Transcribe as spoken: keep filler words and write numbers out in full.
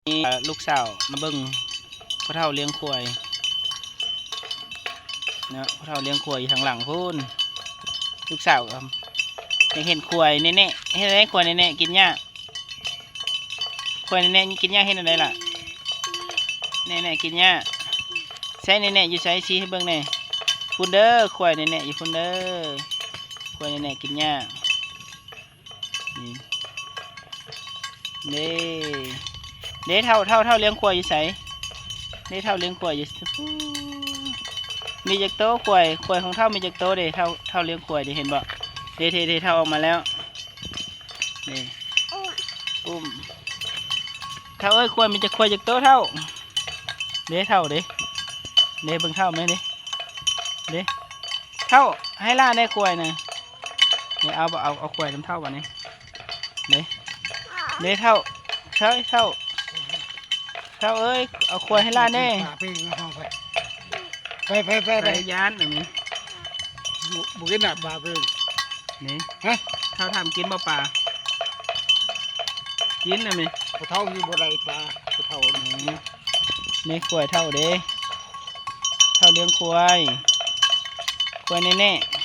นี่ลูกสาวมาเบิ่งพ่อเฒ่าเลี้ยงควายเนาะ พ่อเฒ่าเลี้ยงควายอยู่ทางหลังพู้น ลูกสาวก็อยากเห็นควายแน่ๆ เห็นไหม ควายแน่ๆ กินหญ้า ควายแน่ๆ กินหญ้า เห็นอะไรล่ะ แน่ๆ กินหญ้า ใส่แน่ๆ อยู่ใส่ ชี้ให้เบิ่งแน่ พู้นเด้อ ควายแน่ๆ อยู่พู้นเด้อ ควายแน่ๆ กินหญ้า นี่ เด้ เด้ เฒ่า เฒ่า เฒ่าเลี้ยงควายอยู่ไส เด้ เฒ่าเลี้ยงควายอยู่ มีจักโตควาย ควายของเฒ่ามีจักโต เด้ เฒ่า เฒ่าเลี้ยงควาย เด้ เห็นบ่ เด้ เด้ เด้ เฒ่าออกมาแล้ว นี่ อุ้ม เฒ่าเอ้ย ควายมีจัก ควายจักโต เฒ่า เด้ เฒ่า เด้ เด้ เบิ่งเฒ่าแม่ เด้ เด้ เฒ่า ให้หล้านแน่ควายนะ นี่ เอา เอา เอาควายนำเฒ่าบัดนี้ เด้ เด้ เฒ่า เฒ่า เฒ่า เฒ่าเอ้ย เอาควายให้หล้านแน่ ปลาปิ้งเอาไป ไป ไป ไป ไป ไป ย่านอันนี้ บ่ บ่กินน่ะปลาปิ้ง นี่ ฮะ เฒ่าถามกินบ่ปลา กินน่ะแม่ ผู้เฒ่ามีบ่ได้ปลา ผู้เฒ่า อืม นี่ควายเฒ่าเด้ เฒ่าเลี้ยงควาย ควายแน่ๆ